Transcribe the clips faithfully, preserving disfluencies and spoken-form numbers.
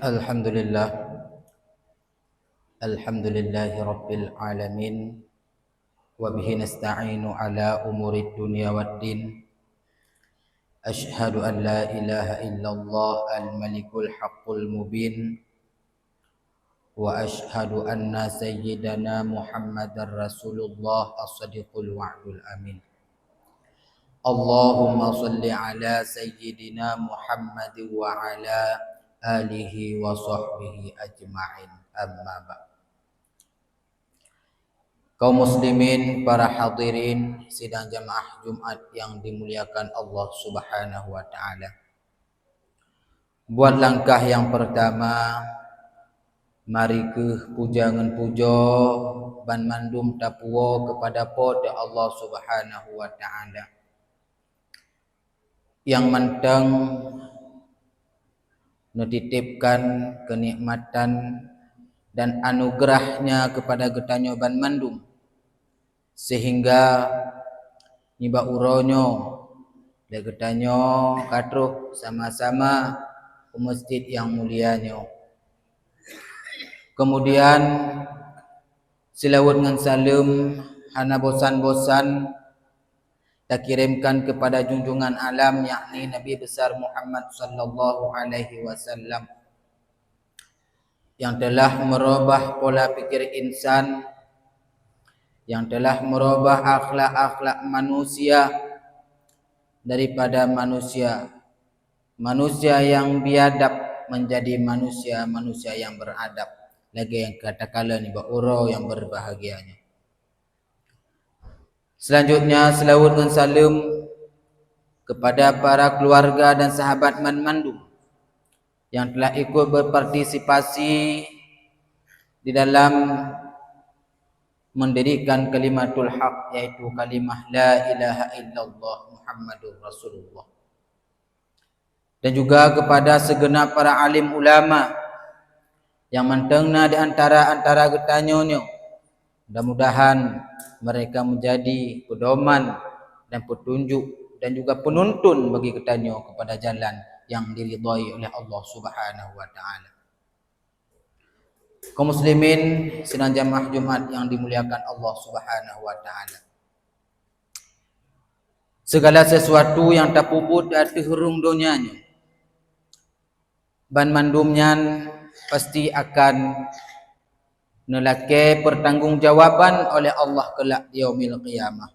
Alhamdulillah. Alhamdulillahi rabbil alamin. Wa bihi nasta'inu ala umurid dunya waddin. Asyhadu an la ilaha illallah al-malikul haqqul mubin. Wa asyhadu anna sayyidana Muhammadar Rasulullah as-sadiqul wa'dul amin. Allahumma salli ala sayyidina Muhammad wa ala alihi wa sahbihi ajma'in. Amma ba'd. Kaum muslimin, para hadirin sidang jamaah Jumat yang dimuliakan Allah Subhanahu wa taala. Buat langkah yang pertama, mari keuh puja ngon pujoe banmandum tapuwoe keupada Po teu Allah Subhanahu wa taala, nyang mantong neutitipkan keunikmatan dan anugeurah-Nya keupada geutanyoe banmandum, sehingga nibak uroe nyoe lé geutanyoe ka troh sama-sama u meuseujid nyang mulia nyoe. Keumudian, seulaweuet ngon saleuem hana bosan-bosan takiremkan keupada junjungan alam, yakni Nabi Besar Muhammad sallallahu alaihi wasallam, nyang teulah meurubah pola pikir insan, nyang teulah meurubah akhlak-akhlak manusia daripada manusia, manusia nyang biadab menjadi manusia-manusia nyang beuradab, lagée nyang ka takalon nibak uroe nyang beubahgia nyoe. Selanjutnya, seulaweuet ngon saleuem keupada para keuluwarga dan sahabat banmandum nyang teulah ikut beupartisipasi di dalam mendirikan kalimatul haq, yaitu kalimah la ilaha illallah Muhammadur Rasulullah. Dan juga keupada seugeunab para alim ulama nyang mantong na di antara-antara geutanyoe nyoe. Mudah-mudahan mereka menjadi pedoman dan petunjuk dan juga penuntun bagi geutanyoe keupada jalan nyang diridhai oleh Allah Subhanahu wa taala. Kaum muslimin sidang jamaah Jumat nyang dimuliakan Allah Subhanahu wa taala. Segala sesuatu nyang tapeubuet di ateueh rhueng donya nyoe, banmandum nyan pasti akan neulakée peurtanggongjawaban oleh Allah keulak di Yaumil Qiyamah.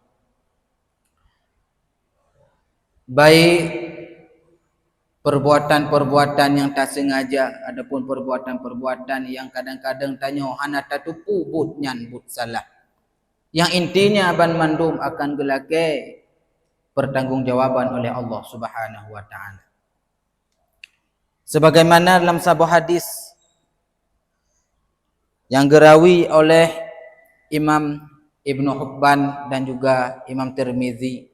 Baik perbuatan-perbuatan nyang tasengaja ataupun perbuatan-perbuatan nyang kadang-kadang tanyoe hana tateupeue buet nyan buet salah. Nyang intinya banmandum akan geulakée peurtanggongjawaban oleh Allah Subhanahu wa taala. Sebagaimana dalam saboh hadis nyang geurawi oleh Imam Ibnu Hibban dan juga Imam Tirmizi,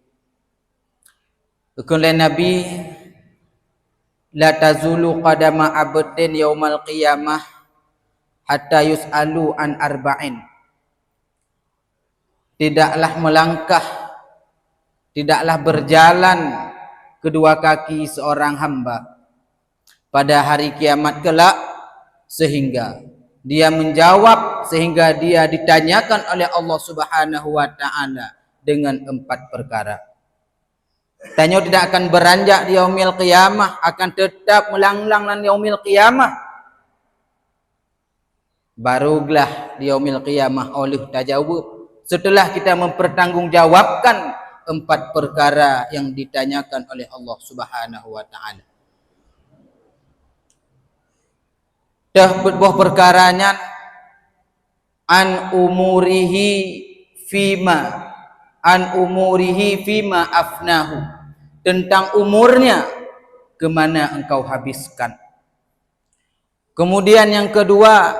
geukheun lé Nabi, "La tazulu qadama abdin yaumal qiyamah hatta yus'alu an arba'in." Tidaklah melangkah, tidaklah berjalan kedua kaki seorang hamba pada hari kiamat kelak, sehingga dia menjawab, sehingga dia ditanyakan oleh Allah Subhanahu wa taala dengan empat perkara. Tanyoe tidak akan beranjak di Yaumil Qiyamah, akan tetap meulanglang lam Yaumil Qiyamah. Baru glah di Yaumil Qiyamah óh lheueh tajaweueb, setelah kita mempertanggungjawabkan empat perkara yang ditanyakan oleh Allah Subhanahu wa taala. Teuh peuet boh perkara nyan, an umurihi fima, an umurihi fima afnahu, tentang umurnya, ke mana engkau habiskan. Kemudian yang kedua,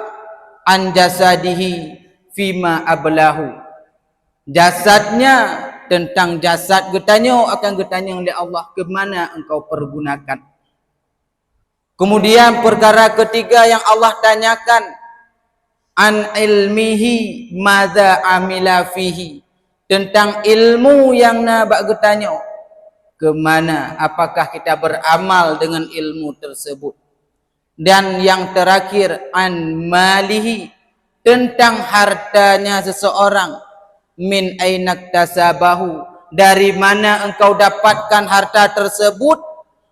an jasadihi fima ablahu. Jasadnya, tentang jasad geutanyoe akan geutanyong lé Allah, ke mana engkau pergunakan. Kemudian perkara ketiga yang Allah tanyakan, an ilmihi madza amila fihi. Tentang ilmu yang na bak geutanyoe, ke mana, apakah kita beramal dengan ilmu tersebut. Dan yang terakhir, an malihi, tentang hartanya seseorang, min ainaktasabahu, dari mana engkau dapatkan harta tersebut,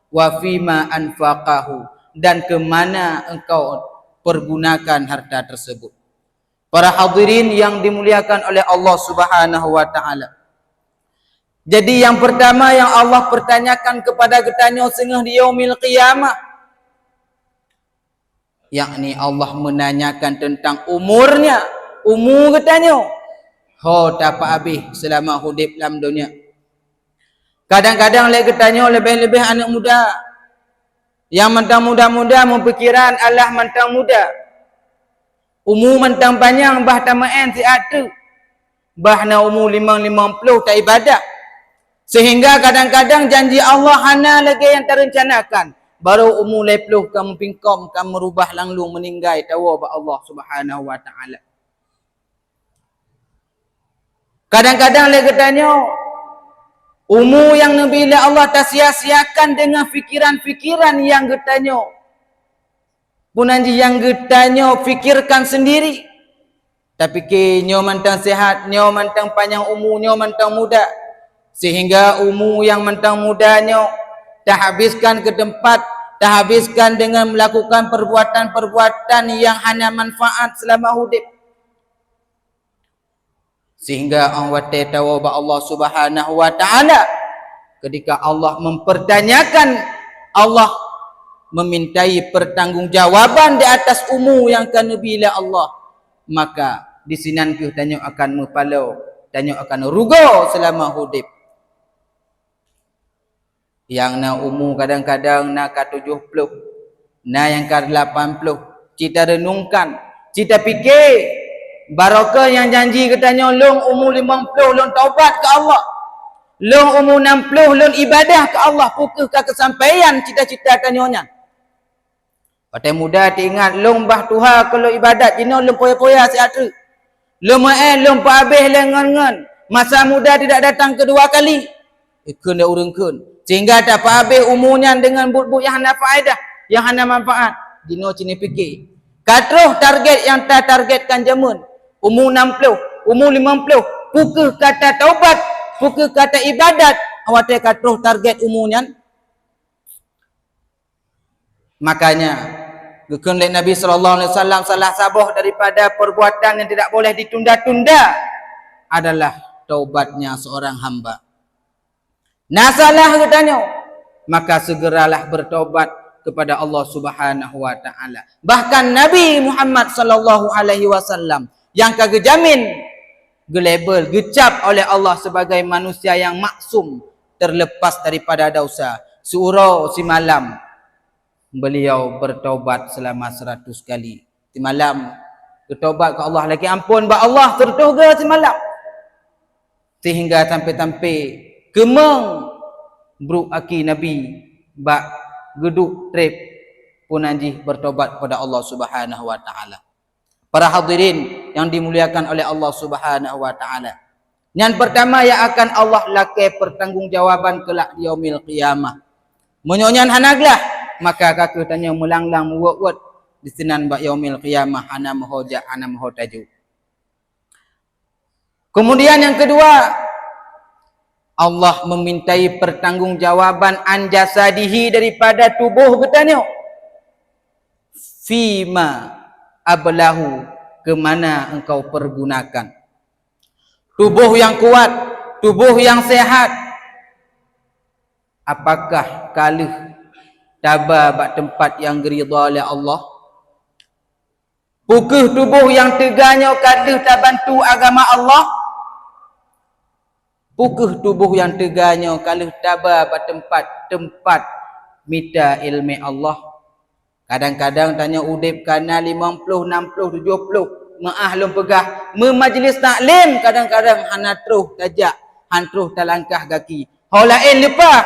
wa fima anfaqahu, dan ke mana engkau pergunakan harta tersebut. Para hadirin yang dimuliakan oleh Allah Subhanahu wa taala. Jadi yang pertama yang Allah pertanyakan kepada geutanyoe singoh di yaumil qiyamah, yakni Allah menanyakan tentang umurnya, umu geutanyoe. Ho tapeuabéh seulama udeb lam donya. Kadang-kadang lé geutanyoe leubeh-leubeh aneuk muda, nyang mantong muda-muda meupikiran alah mantong muda. Umu mantong panyang bah tameu'en siat teuk, bah na umu limong-limong ploh taibadah. Sehingga kadang-kadang janji Allah hana lagée nyang tarencanakan. Barô umu lhée ploh ka meupingkom, ka meurubah langsung meuninggai tawoe bak Allah Subhanahu wa taala. Kadang-kadang lé geutanyoe, umu nyang neubi lé Allah tasia-siakan deungon pikiran-pikiran nyang geutanyoe, peunan jih nyang geutanyoe pikirkan sendiri. Tapike nyoe mantong sehat, nyoe mantong panyang umu, nyoe mantong muda. Sehingga umu nyang mantong muda nyoe tahabiskan keu teumpat, tahabiskan deungon meulakukan perbuatan-perbuatan nyang hana manfaat seulama udeb. Sehingga 'oh watée tawoe bak Allah Subhanahu wa taala, ketika Allah mempertanyakan, Allah memintai pertanggungjawaban di atas umu nyang ka neubi lé Allah, maka disinan kheueh tanyoe akan meupaloe, tanyoe akan rugoe seulama udeb. Nyang na umu kadang-kadang na ka tujoh ploh, na nyang ka lapan ploh. Cit tareunungkan, cit tapike, barokah nyang janji geutanyoe, lôn umu limong ploh lôn taubat keu Allah, lôn umu nam ploh lôn ibadah keu Allah, peu kheueh ka keusampaian cita-cita tanyoe nyan. Watée muda teuingat, lôn bah tuha keu lôn ibadat, jinoe lôn poya-poya siat teuk. Lôn meu'en, lôn peuabéh lé ngon-ngon. Masa muda tidak datang kedua kali. Ikheun lé ureuëng kheun. Sehingga tapeuabéh umu nyan deungon buet-buet nyang hana faedah, nyang hana manfaat. Jinoe cit neupike. Ka troh target nyang tatargetkan jameun. Umu nam ploh, umu limong ploh. Peu kheueh ka tataubat, peu kheueh ka taibadat. Watée ka troh target umu nyan, Makanya, geukheun lé Nabi sallallahu alaihi wasallam, salah saboh daripada perbuatan yang tidak boleh ditunda-tunda adalah taubatnya seorang hamba. Na salah geutanyoe, maka segeralah bertobat kepada Allah Subhanahu wa taala. Bahkan Nabi Muhammad sallallahu alaihi wasallam nyang ka geujamin, geulabel, geucap oleh Allah sebagai manusia yang maksum, terlepas daripada dosa. Siuroe simalam beliau bertobat selama seratus kali. Simalam geutobat keu Allah, lakée amphon bak Allah seratus kali simalam. Sehingga sampai-sampai keumong brok aki Nabi bak geuduek treb, peunan jih bertobat kepada Allah Subhanahu wa taala. Para hadirin yang dimuliakan oleh Allah Subhanahu wa taala. Nyang pertama, yang akan Allah lakée pertanggungjawaban keulak di yaumil qiyamah. Meunyoe nyan hana glah, maka ka kheueh tanyoe meulanglang meuwot-wot disinan bak yaumil qiyamah, hana meuho jak, hana meuho tajok. Kemudian yang kedua, Allah memintai pertanggungjawaban an jasadihi, daripada tuboh geutanyoe. Fima ablahu, ke mana engkau pergunakan. Tuboh nyang kuat, tuboh nyang sehat, apakah ka lheueh taba bak teumpat nyang geuridha lé Allah? Peu kheueh tuboh nyang teuga nyoe ka lheueh tabantu agama Allah? Peu kheueh tuboh nyang teuga nyoe ka lheueh taba bak teumpat, teumpat mita iéleumé Allah? Kadang-kadang tanyoe udeb ka na limong ploh, nam ploh, tujoh ploh, meu'ah lôn peugah, meumajlis taklim kadang-kadang hana troh tajak, han troh talangkah gaki. Ho laén leupah,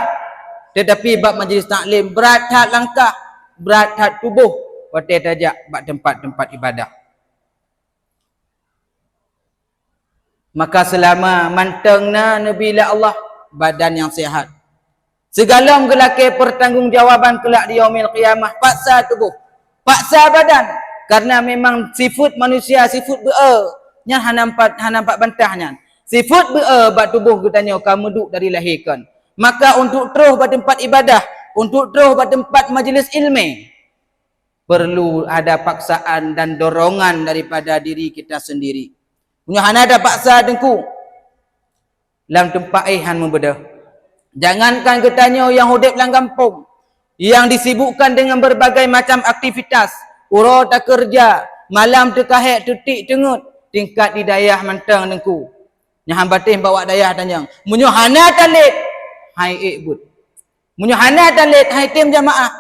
teutapi bak majlis taklim brat that langkah, brat that tuboh watée tajak bak teumpat-teumpat ibadah. Maka seulama mantong na neubi lé Allah badan nyang sehat, sigohlom geulakée pertanggungjawaban keulak di yaumil qiyamah, paksa tuboh. Paksa badan, karena memang sifat manusia, sifat beu-e, nyan hana pat, hana pat bantah nyan. Sifat beu-e bak tuboh geutanyoe ka meuduek dari lahé kon. Maka untuk troh bak teumpat ibadah, untuk troh bak teumpat majlis ilmu, perlu ada paksaan dan dorongan daripada diri kita sendiri. Meunyoe hana tapaksa teungku, lam teumpat éh han meubeudôh. Jangankan geutanyoe nyang udeb lam gampông, nyang disibukkan dengan berbagai macam aktivitas, uroe takeureuja, malam teukahék teutik teungeut, tingkat di dayah mantong teungku. Nyan han patéh bak dayah tanyong. Meunyoe hana talét, hai ék buet. Meunyoe hana talét, hai tem jamaah.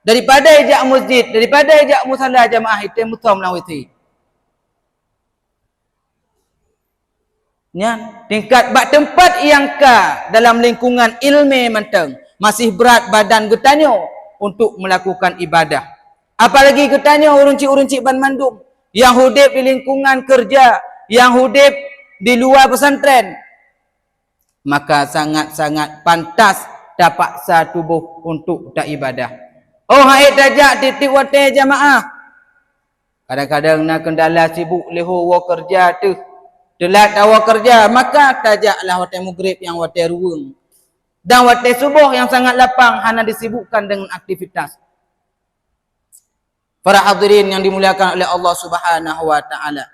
Daripada ijak masjid, daripada ijak musala jamaah, item musöm lam W C. Nyan, tingkat bak teumpat nyang ka dalam lingkungan ilmu mantong, masih brat badan geutanyoe untuk melakukan ibadah. Apalagi geutanyoe ureuëng cit-ureuëng cit banmandum nyang udeb di lingkungan keureuja, nyang udeb di luwa pesantren, maka sangat-sangat pantas tapaksa tuboh untuk taibadah. Oh, hai tajak tieb-tieb watée jamaah. Kadang-kadang na keundala sibuk leuho woe keureuja teuh. Teulat tawoe keureuja, maka tajaklah watée mugreb nyang watée ruweueng. Dan watée suboh nyang sangat lapang hana disibukkan dengan aktivitas. Para hadirin yang dimuliakan oleh Allah Subhanahu wa Ta'ala.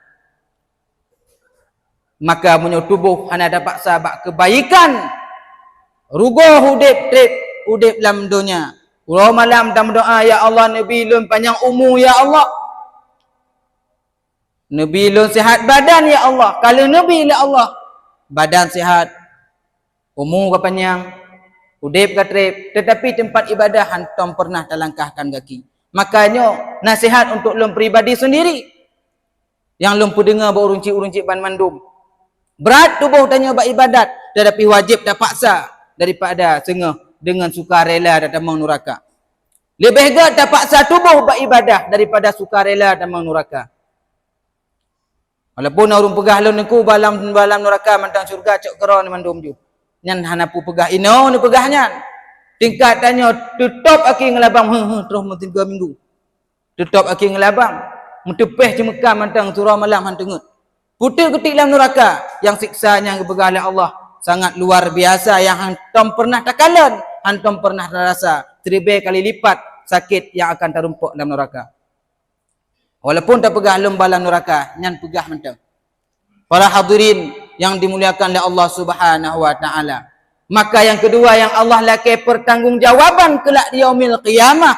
Maka meunyoe tuboh hana tapaksa bak keubaikan, rugoh udeb treb, udeb lam donya. Uroe malam tameudoá, "Ya Allah, neubi lôn panyang umu, ya Allah. Neubi lôn sehat badan, ya Allah." Ka lheueh neubi lé Allah badan sehat, umu ka panyang, udeb ka treb, tetapi teumpat ibadah hantom pernah talangkahkan gaki. Makanya, nasihat untuk lôn pribadi sendiri. Nyang lôn peudeungoe bak ureuëng cit-ureuëng cit banmandum. Brat tuboh tanyoe bak ibadat, tetapi wajéb tapaksa daripada singoh deungon sukarela tatamong nuraka. Leubeh gét tapaksa tuboh bak ibadah daripada sukarela tamong nuraka. Walaupun ureuëng peugah lôn ningku balam, balam nuraka mantong syeuruga cok keudroe mandum ju. Nyan hana peue peugah inoe neupeugah nyan. Tingkat tanyoe teutôb aki ngeulabang, "Heuh, heuh, troh meuteumé minggu." Teutôb aki ngeulabang, meuteupeh ceumeuka mantong uroe malam han teungeut. Peue teuh keutik lam nuraka, nyang siksa nyang geupeugah lé Allah sangat luar biasa, nyang hantom pernah takalon, hantom pernah tarasa, siribée kali lipat sakét nyang akan tarumpok lam nuraka. Walaupun tapeugah lôn balam nuraka, nyan peugah mantong. Para hadirin yang dimuliakan oleh Allah Subhanahu wa Ta'ala. Maka yang kedua yang Allah lakée pertanggungjawaban kelak di yaumil qiyamah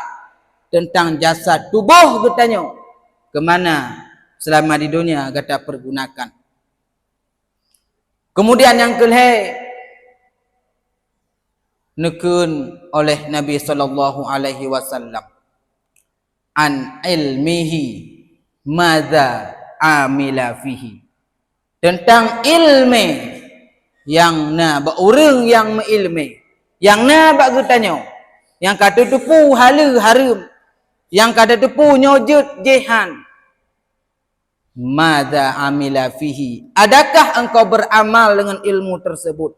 tentang jasad tuboh geutanyoe, kemana selama di dunia gata pergunakan. Kemudian yang kelhée neukheun oleh Nabi sallallahu alaihi wasallam, an ilmihi madza amila fihi. Tentang ilmu nyang na bak ureuëng nyang meuilmu, nyang na bak geutanyoe, nyang ka tateupeue haleue hareuem, nyang ka tateupeue nyoe jeuet jih han. Madza amila fihi? Adakah engkau beramal dengan ilmu tersebut?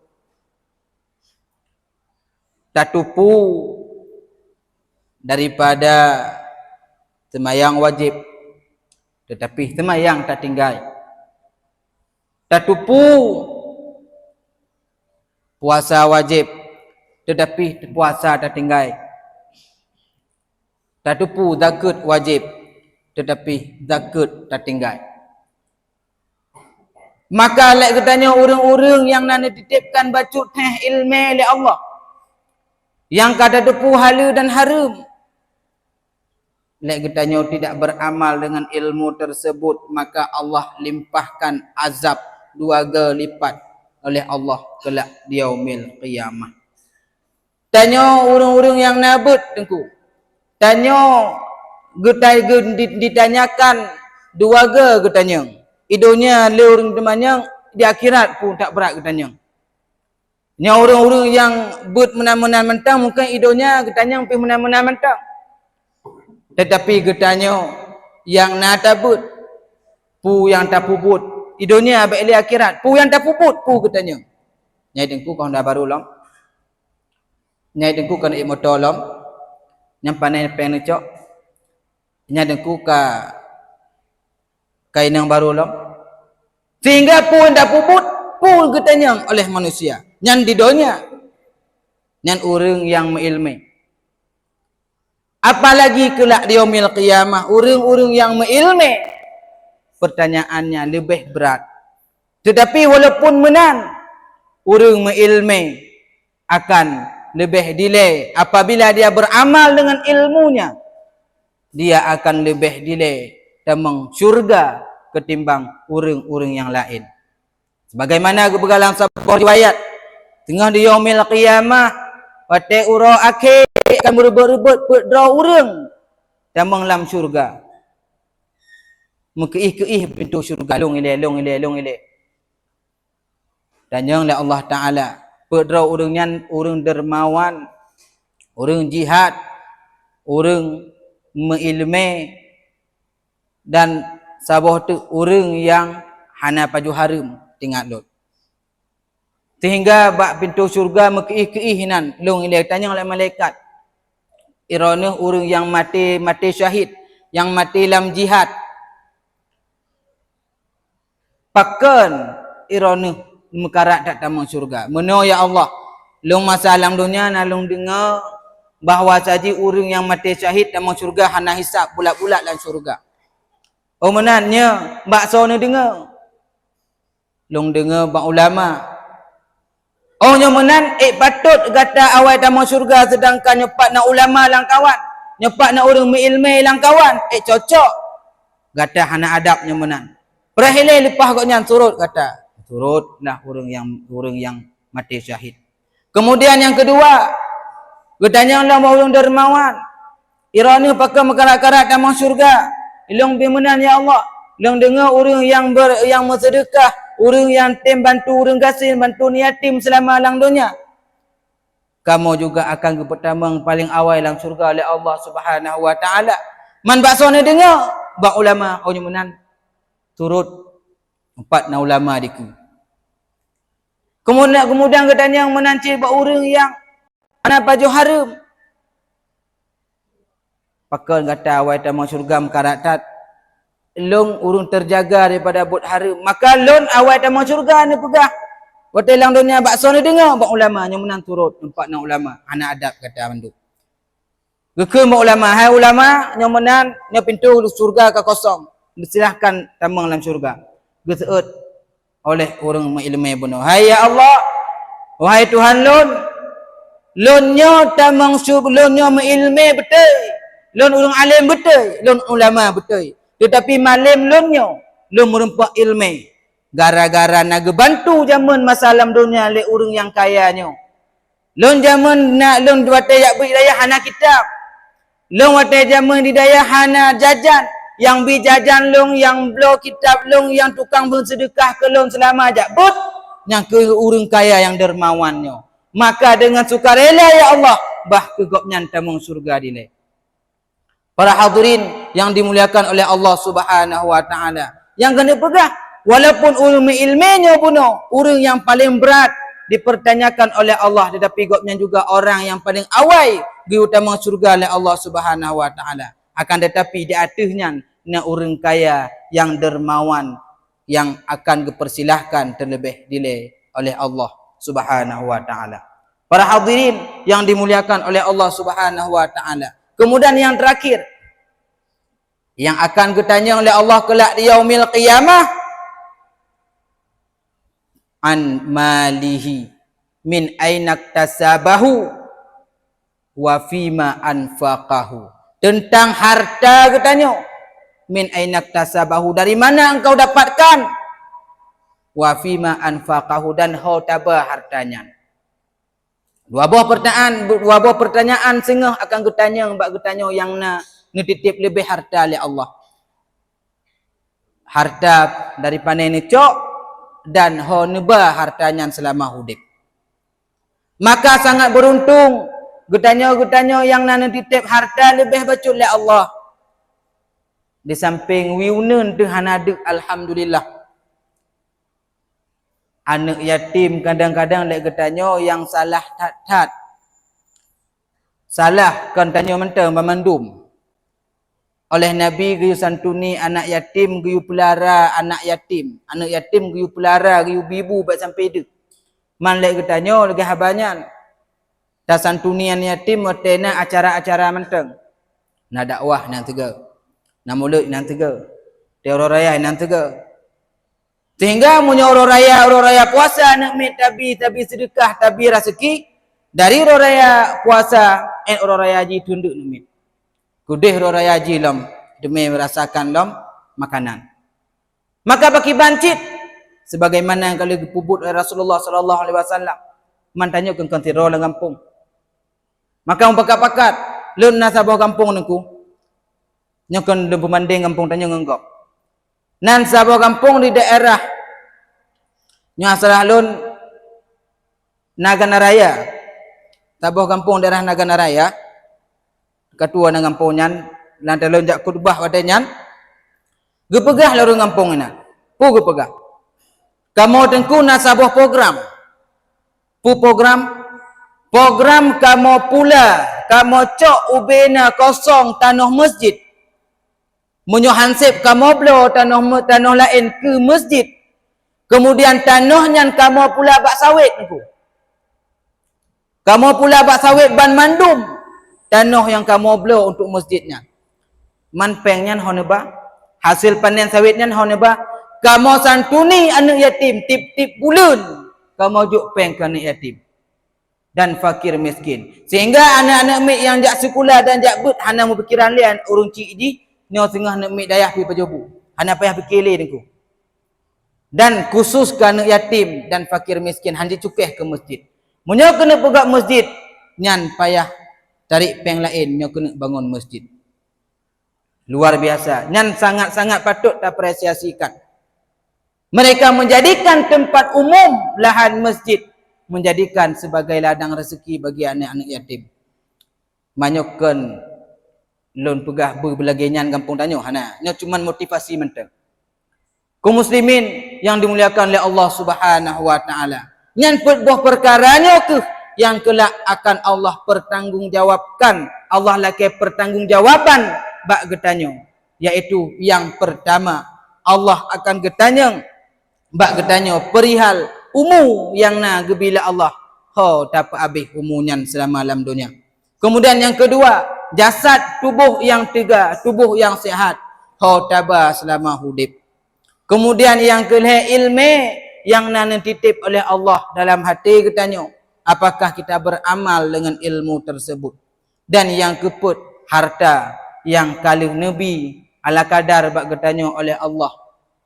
Tateupeue daripada seumayang wajéb, tetapi seumayang tatinggai. Tateupeue puasa wajéb, tetapi puasa tatinggai. Tateupeue zakeuet wajéb, tetapi zakeuet tatinggai. Maka lé geutanyoe ureuëng-ureuëng nyang na neutitipkan bacut theh ilmu lé Allah, nyang ka tateupeue haleue dan hareuem, lé geutanyoe tidak beramal dengan ilmu tersebut, maka Allah limpahkan azab dua ga lipat oleh Allah kelak di yaumil qiyamah. Tanyoe ureuëng-ureuëng nyang na beuet teungku. Tanyoe geutai-, geu-, di-, ditanyakan dua ga geutanyong. I donya lé ureuëng teumanyong, di akhirat pun that brat geutanyong. Nyoe ureuëng-ureuëng nyang beuet meunan-meunan mantong, mungken i donya geutanyong pih meunan-meunan mantong. Tetapi geutanyoe nyang na tabeuet, peue nyang tapeubuet, i donya bak lé akhirat, peue nyang tapeubuet, peue geutanyong. Nyai teungku kon Honda baru lom. Nyai teungku kon ék moto lom. Nyang pané péng neucok. Nyan teungku ka, ka inong barô lom. Sehingga peue tapeubuet, peue geutanyong oleh manusia. Nyan di donya. Nyan ureuëng nyang meuiéleumé. Apalagi keulak di Yaumil Qiyamah, ureuëng-ureuëng nyang meuiéleumé, pertanyaannya leubeh brat. Tetapi walaupun meunan, ureuëng meuiéleumé akan leubeh dilée apabila dia beramal dengan ilmunya. Dia akan leubeh dilée tamong syurga ketimbang ureuëng-ureuëng nyang laén. Sebagaimana geupeugah lam saboh riwayat, teungoh di Yaumil Qiyamah, watée uroe akhé, akan meureubot-reubot peuet droe ureuëng tamong lam syurga. Meukeuih-keuih pintoe syurga, lôn ilée, lôn ilée, lôn ilée. Tanyong lé Allah Taala, peuet droe ureuëng nyan ureuëng dermawan, ureuëng jihad, ureuëng meuiéleumé, dan saboh teuk ureuëng nyang hana pajoh hareuem, teuingat lôn. Sehingga bak pintoe syurga meukeuih-keuih inan, lôn ilée, tanyong lé malaikat, droeneuh ureuëng nyang maté, maté syahid, nyang maté lam jihad, pakon droeneuh meukarat that tamong syurga? Meunoe ya Allah, lôn masa lam donya na lôn deungoe bahwa saji ureuëng nyang maté syahid tamong syurga hana hisab, bulat-bulat lam syurga. Oh meunan nyoe, bak soe neudeungoe? Lôn deungoe bak ulama. Oh nyoe meunan, ék patot gata awai tamong syurga, seudangkan nyoe pat na ulama lam kawan, nyoe pat na ureuëng meuiéleumé lam kawan, ék cocok. Gata hana adab nyoe meunan. Preh ilée leupah gobnyan, surot gata. Surot lah ureuëng nyang, ureuëng nyang maté syahid. Keumudian nyang keudua, geutanyong lom bak ureuëng dermawan, droeneuh pakon meukarat-karat tamong syurga? Lôn bi meunan ya Allah, lôn deungoe ureuëng nyang ber-, nyang meuseudeukah, ureuëng nyang tem bantu ureuëng gasien, bantu yatim seulama lam donya. Kamoe juga akan geupeutamong paleng awai lam syurga lé Allah Subhanahu wa Taala. Man bak soe neudeungoe? Bak ulama. Oh nyoe meunan, surot, empat na ulama dikeue. Keumudian, keumudian geutanyong meunan cit bak ureuëng nyang hana pajoh hareuem, pakon gata awai tamong syurga meukarat that? Lôn ureuëng teujaga daripada buet hareuem, maka lôn awai tamong syurga neupeugah. Watée lam donya bak soe neudeungoe? Bak ulama. Nyoe meunan, surot, empat na ulama, hana adab gata mandum. Geukheun bak ulama, "Hai ulama, nyoe meunan, nyoe pintoe syurga ka kosong. Silahkan tamong lam syurga." Geuseuôt oleh ureuëng meuiéleumé bunoe, "Hai ya Allah, wahai Tuhan lôn, lôn nyoe tamong syur-, lôn nyoe meuiéleumé beutôi, lôn ureuëng além beutôi, lôn ulama beutôi. Teutapi malém lôn nyoe, lôn meurumpok iéleumé gara-gara na geubantu jamén masa lam donya lé ureuëng nyang kaya nyoe. Lôn jamén na lôn watée jak beuet dayah hana kitab. Lôn watée jamén di dayah hana jajan. Nyang bi jajan lôn, nyang bloe kitab lôn, nyang tukang beuseudeukah keu lôn seulama jak beuet, nyang keu ureuëng kaya nyang dermawan nyoe. Maka deungon sukarela ya Allah, bah keu gobnyan tamong syurga dilée." Para hadirin yang dimuliakan oleh Allah Subhanahu wa Taala, nyang keuneuk peugah, walaupun ureuëng meuiéleumé nyoe bunoe ureuëng nyang paleng brat dipertanyakan oleh Allah, tetapi gobnyan juga orang nyang paleng awai geutamong syurga lé Allah Subhanahu wa Taala. Akan tetapi di ateueh nyan na ureuëng kaya nyang dermawan, nyang akan geupeusilahkan teuleubeh dilée oleh Allah Subhanahu wa Taala. Para hadirin yang dimuliakan oleh Allah Subhanahu wa Taala. Kemudian yang terakhir, yang akan geutanyong lé Allah keulak di Yaumil Qiyamah, an malihi min ainaktasabahu wa fima anfaqahu. Teuntang harta geutanyoe, min ainaktasabahu, dari mana engkau dapatkan? Wa fima anfaqahu, dan ho taba harta nyan. Dua boh pertanyaan, dua boh pertanyaan singoh akan geutanyong bak geutanyoe nyang na neutitip leubeh harta lé Allah. Harta dari pane neucok dan ho neuba harta nyan seulama udeb. Maka sangat beuruntung geutanyoe-geutanyoe nyang na neutitep harta leubeh bacut lé Allah. Di sampéng wie uneuen teuh hana deuk, alhamdulillah. Aneuëk yatim kadang-kadang lé geutanyoe nyang salah that-that. Salah kon tanyoe mantong banmandum. Oleh Nabi geuyue santuni anak yatim, geuyue peulara anak yatim. Aneuk yatim geuyue peulara, geuyue bibu bak sampai deuek. Man lé geutanyoe lagée haba nyan. Tasantuni aneuk yatim watée na acara-acara mantong. Na dakwah nyan teuga. Na mulod nyan teuga. Teuro raya nyan teuga. Sehingga meunyoe uroe raya, uroe raya puasa aneuk miet tabi, tabi seudeukah, tabi raseuki, dari uroe raya puasa, eh, uroe raya jih teundeuk aneuk miet. Keudeh uroe raya jih lom, teumé merasakan lom makanan. Maka pakiban cit, sebagaimana nyang ka lheueh geupeubuet oleh Rasulullah sallallahu alaihi wasallam, man tanyoe keu-, keu sidroe lam gampông. Maka meupakat-pakat, lôn na saboh gampông Teungku. Nyoe kon lôn peubandeng gampông tanyoe ngon gob. Nan saboh gampông di daerah nyoe asai lôn Nagana Raya. Saboh gampông daerah Nagana Raya. Ketua nan gampông nyan, lam lôn jak khutbah watée nyan, geupeugah lé ureuëng gampông inan. Peue geupeugah? Kamoe Teungku na saboh program. Peue program? Program kamoe pula, kamoe cok ubena kosong tanoh masjid. Meunyoe han seb kamoe bloe tanoh me-, tanoh laén keu masjid, keumudian tanoh nyan kamoe pula bak sawét Teungku. Kamoe pula bak sawét banmandum tanoh nyang kamoe bloe untuk masjid nyan. Man péng nyan ho neuba, hasil panen sawét nyan ho neuba, kamoe santuni aneuk yatim tieb-tieb buleuen kamoe jok péng keu aneuk yatim dan fakir miskin. Sehingga aneuk-aneuk miet nyang jak sikula dan jak beuet hana meupikiran lé ureuëng chik jih, nyoe singoh aneuk miet dayah pi pajoh bu. Hana payah pike lé Teungku. Dan khusus keu aneuk yatim dan fakir miskin han jicukéh keu masjid. Meunyoe keuneuk peugah masjid, nyan payah tarék péng laén nyoe keuneuk bangon masjid. Luar biasa. Nyan sangat-sangat patut taapresiasikan. Mereka menjadikan tempat umum lahan masjid menjadikan sebagai ladang rezeki bagi aneuk-aneuk yatim. Meunyoe kon lôn peugah beu beulagée nyan gampông tanyoe, hana. Nyoe cuman motivasi mantong. Kaum muslimin yang dimuliakan oleh Allah Subhanahu wa taala. Nyan peuet boh peukara nyoe kheueh nyang keulak akan Allah pertanggungjawabkan. Allah lakée pertanggungjawaban bak geutanyoe, yaitu yang pertama, Allah akan geutanyong bak geutanyoe perihal umu nyang na geubri lé Allah, ho tapeuabéh umu nyan seulama lam donya. Kemudian yang kedua, jasad, tuboh nyang teuga, tuboh nyang sehat, ho taba seulama udeb. Kemudian nyang keulhée, iéleumé nyang na neutiteb oleh Allah dalam até geutanyoe, apakah kita beramal dengan ilmu tersebut? Dan nyang keupeuet, harta nyang ka lheueh neubri ala kadar bak geutanyoe oleh Allah,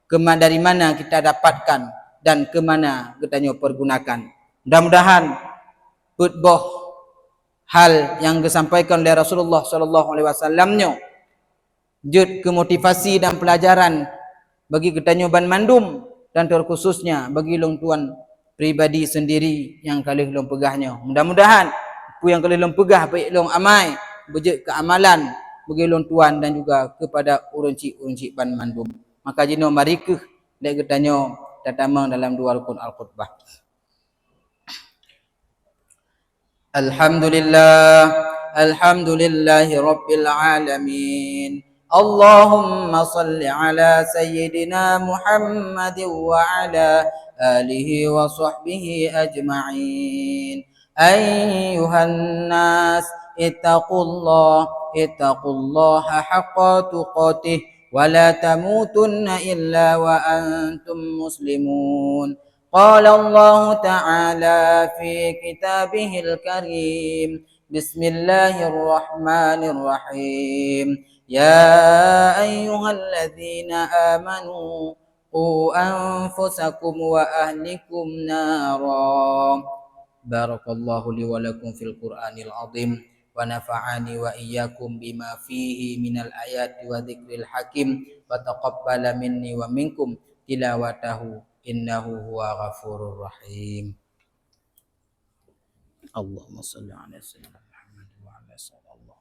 keuma-, dari mana kita dapatkan dan ke mana geutanyoe pergunakan. Mudah-mudahan peuet boh hal nyang geusampaikan lé Rasulullah sallallahu alaihi wasallam nyoe jeuet keu motivasi dan peulajaran bagi geutanyoe banmandum, dan terkhususnya bagi lôn tuan pribadi sendiri nyang ka lheueh lôn peugah nyoe. Mudah-mudahan peue nyang ka lheueh lôn peugah baik lôn amai, beujeuet keu amalan bagi lôn tuan dan juga kepada ureuëng chik-ureuëng chik banmandum. Maka jinoe mari kheueh lé geutanyoe tatamong dalam dua rukun al-khutbah. Alhamdulillah, alhamdulillahi rabbil alamin. Allahumma salli ala sayyidina Muhammadin wa ala alihi wa sahbihi ajma'in. Ayyuhan nas, ittaqullah, ittaqullaha haqqa tuqatih, wa la tamutunna illa wa antum muslimun. قال الله تعالى في كتابه الكريم: بسم الله الرحمن الرحيم. يا أيها الذين آمنوا قوا أنفسكم وأهلكم نارا. بارك الله لي ولكم في القرآن العظيم، ونفعني وإياكم بما فيه من الآيات والذكر الحكيم، وتقبل مني ومنكم تلاوته، إنه هو غفور رحيم. اللهم صل على سيدنا محمد وعلى آله وصحبه.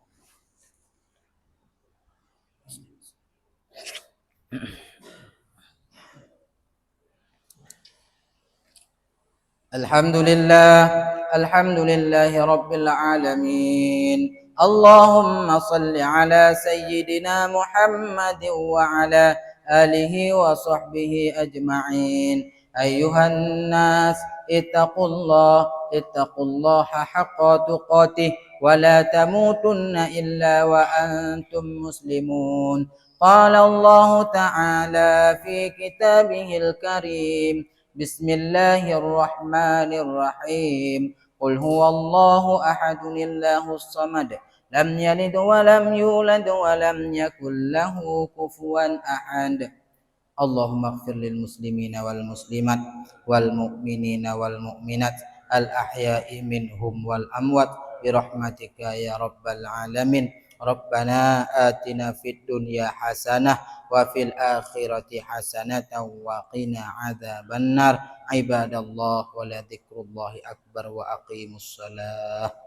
الحمد لله، الحمد لله رب العالمين. اللهم صل على سيدنا محمد وعلى آله وصحبه أجمعين. أيها الناس، اتقوا الله، اتقوا الله حق تقاته، ولا تموتن إلا وأنتم مسلمون. قال الله تعالى في كتابه الكريم: بسم الله الرحمن الرحيم. قل هو الله أحد، الله الصمد، لم يلد ولم يولد، ولم يكن له كفوا أحد. اللهم اغفر للمسلمين والمسلمات، والمؤمنين والمؤمنات، الأحياء منهم والأموات، برحمتك يا رب العالمين. ربنا آتنا في الدنيا حسنة، وفي الآخرة حسنة، وقنا عذاب النار. عباد الله، ولذكر الله أكبر، وأقيموا الصلاة.